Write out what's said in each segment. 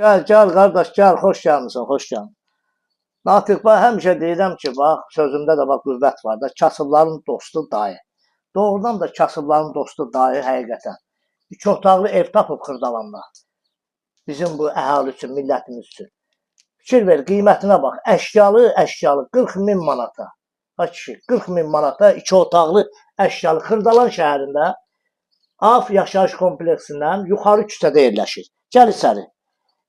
Gəl, gəl qardaş, gəl, xoş gəlmisən, xoş gəlmisən. Natiq, bax, həmişə deyirəm ki, bax, sözümdə də bax qüvvət var da, kasıbların dostu dayı. Doğrudan da kasıbların dostu dayı həqiqətən. İki otaqlı ev tapıb Xırdalanda. Bizim bu əhali üçün, millətimiz üçün. Fikir ver, qiymətinə bax. Əşyalı, əşyalı 40 min manata. Ha kişi, 40 min manata iki otaqlı əşyalı Xırdalan şəhərində AF yaşayış kompleksindən yuxarı küçədə yerləşir. Gəl içəri.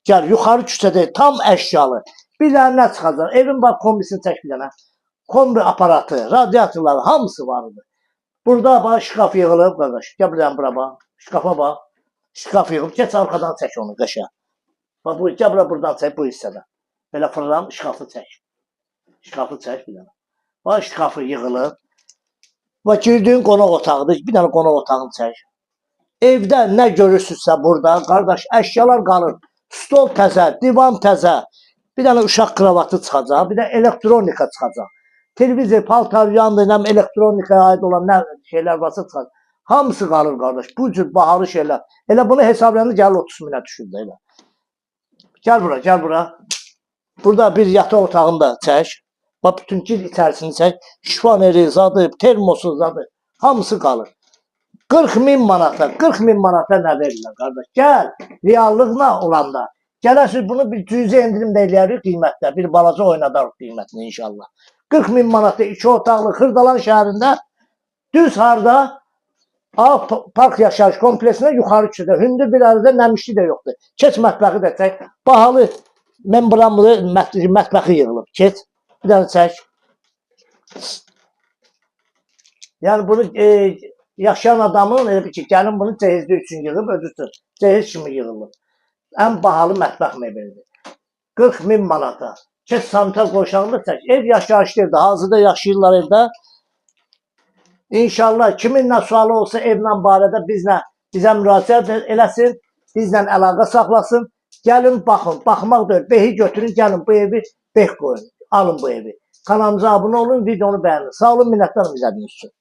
Gəl yuxarı küçədə tam əşyalı. Bir dənə nə çıxacaq? Evin bax kombisini çək bir dənə. Kombi aparatı, radiatorları hamısı var idi. Burada bax şkaf yığılıb qardaş. Gəl bir dənə bura bax. Şkafa bax. Şkaf yığılıb. Keç arxadan çək onu qəşəng. Bax bu gəl bura buradan çək bu hissədən. Belə fırlan şkafı çək. Şkafı çək bir dənə. Bax şkafı yığılıb. Bax girdiyin qonaq otağıdır. Bir dənə qonaq otağını çək. Evdə nə görürsünüzsə burada, qardaş, əşyalar qalır. Stol təzə, divan təzə. Bir dənə uşaq kravatı çıxacaq, bir də elektronika çıxacaq. Televizor, paltar, yandı, nə elektronikaya aid olan nə şeylər varsa çıxacaq. Hamısı qalır qardaş. Bu cür bahalı şeylər. Elə bunu hesablayanda gəlir 30 minə düşür də elə. Gəl bura, gəl bura. Burada bir yataq otağını da çək. Bax bütün gir içərisini çək. Şifaneri, zadı, termosu zadı. Hamısı qalır. 40 min manata, 40 min manata nə verirlər qardaş? Gəl, reallıqla olanda. Gələsiniz bunu bir cüzi endirim də eləyərik qiymətdə. Bir balaca oynadarıq qiymətini inşallah. 40 min manata iki otaqlı Xırdalan şəhərində düz harda A Park yaşayış kompleksinə yuxarı küçədə hündür bir ərazidə nəmişli də yoxdur. Keç mətbəxi də çək. Bahalı membranlı mətbəxi yığılıb. Keç. Bir dənə çək. Yəni bunu yaşayan adamın elə bil ki, gəlin bunu cehizli üçün yığıb, özü üçün cehiz kimi yığılıb. Ən bahalı mətbəx mebelidir. 40 min manata. Keç sanitar qovşağını da çək. Ev yaşayışlı evdir. Hazırda yaşayırlar evdə. İnşallah kimin nə sualı olsa evlə barədə bizlə bizə müraciət eləsin, bizlə əlaqə saxlasın. Gəlin baxın, baxmaq deyil, behi götürün, gəlin bu evi beh qoyun. Alın bu evi. Kanalımıza abunə olun, videonu bəyənin. Sağ olun, minnətdarım izlədiyiniz üçün.